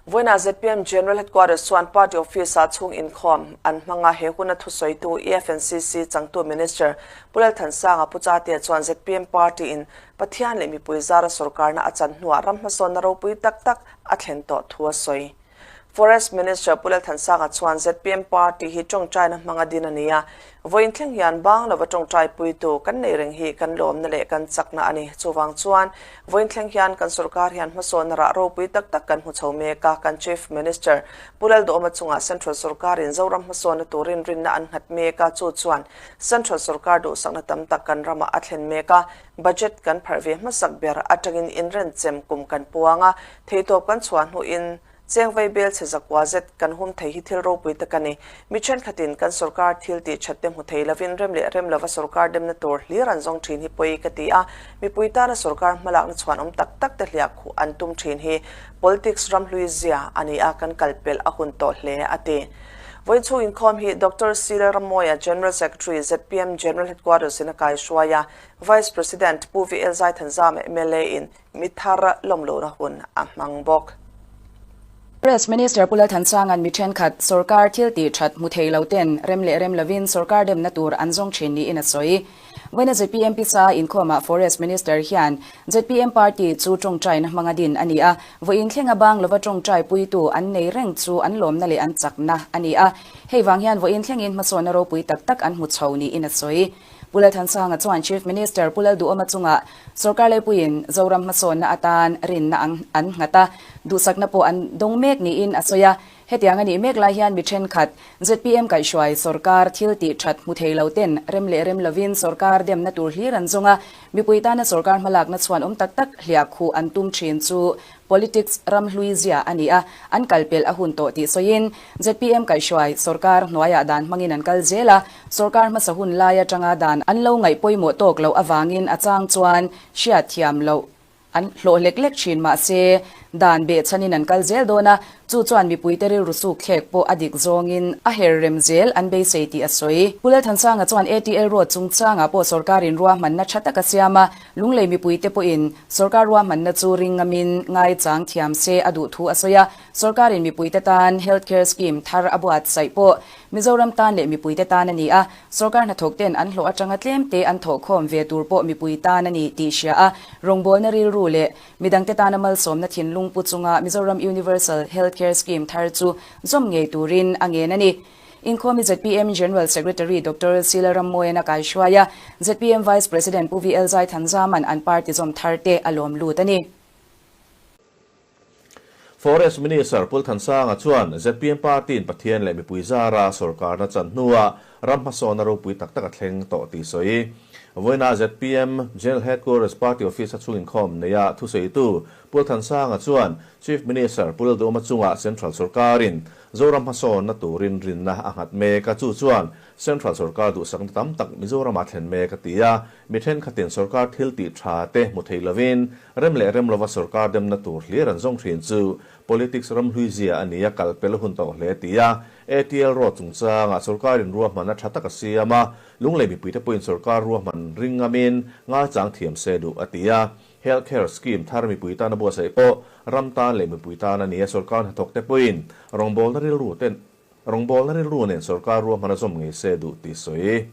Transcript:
Vawiinah zpm General Headquarters chuan Party Office-ah chhung inkhawm an hmang a, he huna thusawitu EFNCC changtu Minister Pu Lalthansanga Pu Chatea chuan zpm Party-in Pathian leh mipui zara sorkarna a chan hnuah ram hmasawnna ropui tak tak a thlen tawh thu a sawi. Forest Minister Pu Lalthansanga chuan zpm Party hi tawngtaina hmanga din a ni a, vawiin thleng hian bang lova tawngtai puitu kan nei reng hi kan lawmna leh kan chakna a ni. Chuvang chuan vawiin thleng hian kan sorkar hian hmasawnna rah ropui tak tak kan hmu chho mek a, kan Chief Minister Pu Lalduhawma chungah Central sorkarin Zoram hmasawnna turin rinna an nghat mek a, chu chuan Central sorkar duhsakna tam tak kan ramah a thlen mek a, budget kan pharh ve hmasak ber atangin inrenchem kum kan puang a, Theihtawp kan chhuah hnuin chengvei bel chhe zakua zet kan hum thei hi thil ropui tak a ni. Mi thenkhatin kan sorkar thil tih that te hmu thei lovin rem leh rem lova sorkar demna tur hlir an zawng thin hi pawi ka ti a, mipui tana sorkar hmalakna chhuan awm tak tak te hliah khuh an tum thin hi politics ram hlui zia a ni a, kan kal pelh a hun tawh hle a ti. Vawiin chhung inkhawm hi Doctor C Lalramawia, General Secretary, zpm General Headquarters in a kaihruai a, Vice President Pu VL Zaithanzama mla in Mi thar lawmlohna hun a hmang bawk. Press Minister Pu Lalthansanga'n mi thenkhat sorkar thil tih that hmu thei lo ten rem leh rem lovin sorkar demna tur an zawng thin niin a sawi. Vawiina zpm pisa inkhawmah Forest Minister hian zpm party chu tawngtaina hmanga din a ni a, vawiin thlenga bang lova tawngtai puitu an nei reng chu an lawmna leh an chakna a ni a, hei vang hian vawiin thlengin hmasawnna ropui tak tak an hmu chho niin a sawi. Pu Lalthansanga chuan Chief Minister Pu Lalduhawma chungah sorkar leipuiin Zoram hmasawnna atan rinna an nghat a, duhsakna pawh an dawng mek niin a sawi a. Hetiang a nih mek lai hian mi thenkhat zpm kaihhruai sorkar thil tih that hmu thei lo ten rem leh rem lovin sorkar demna tur hlir an zawng a, mipui tana sorkar hmalakna chhuan awm tak tak hliah khuh an tum thin chu Politics ram hlui zia a ni a, an kal pelh a hun tawh tih sawiin zpm kaihhruai sorkar hnuaiah dan hmangin an kal zel a, sorkar hmasa hun lai atanga dan an lo ngaih pawimawh tawk loh avangin a chang chuan hriat thiam loh an hlawh lek lek thin mahse dan behchhanin an kal zel dawn a, chu chuan mipuite rilru suk thlek pawh a dik zawngin a her rem zel an beisei tih a sawi. Pu Lalthansanga chuan ATL Road chungchangah pawh sorkarin ruahmanna tha tak a siam a, Lunglei mipuite pawhin sorkar ruahmanna chu ring ngamin ngaichang thiam se a duh thu a sawi a, sorkarin mipuite tan Health Care Scheme thar a buatsaih pawh Mizoram tan leh mipuite tan a ni a, sorkar hnathawkten an hlawh atanga tlemte an thawhkhawm ve tur pawh mipui tan a ni tih hria a, rawngbawlna rilru leh midangte tana malsawmna thinlung pu chunga Mizoram Universal Health Care Scheme thar chu zawm ngei turin a ngen a ni. Inkhawmi zpm General Secretary Doctor Sila Rammawian a kaihruai a, zpm Vice President Pu VL Zaithanzaman an party zawm thar te a lawm lut a ni. Forest Minister Pu Thansanga chuan zpm party-in Pathian leh mipui zara sorkarna chan hnuah ram hmasawnna ropui tak tak a thleng tawh tih sawi. Vawiinah zpm General Headquarters Party Office a chhung inkhawm neia thusawitu Pu Thansanga chuan Chief Minister Pu Lalduhoma chungah Central sorkarin Zoram hmasawnna turin rinna a nghat mek a, chu chuan Central sorkar duhsakna tam tak Mizoramah thlen mek a ti a, mi thenkhatin sorkar thil tih tha te hmu thei lovin rem leh rem lova sorkar demna tur hlir an zawng thin chu politics ram hlui zia a ni a, kal pel hun tawh hle a ti a. ATL Road chungchangah sorkarin ruahmanna tha tak a siam a, Lunglei mipuite pawhin sorkar ruahman ring ngamin ngaichang thiam se duh a ti a. Health Care Scheme thar mipui tana buatsaih pawh ram tan leh mipui tan a ni a, sorkar hnathawkte pawhin rawngbawlna rilru ten rawngbawlna rilru nen sorkar ruahman a zawm ngei se duh tih sawi.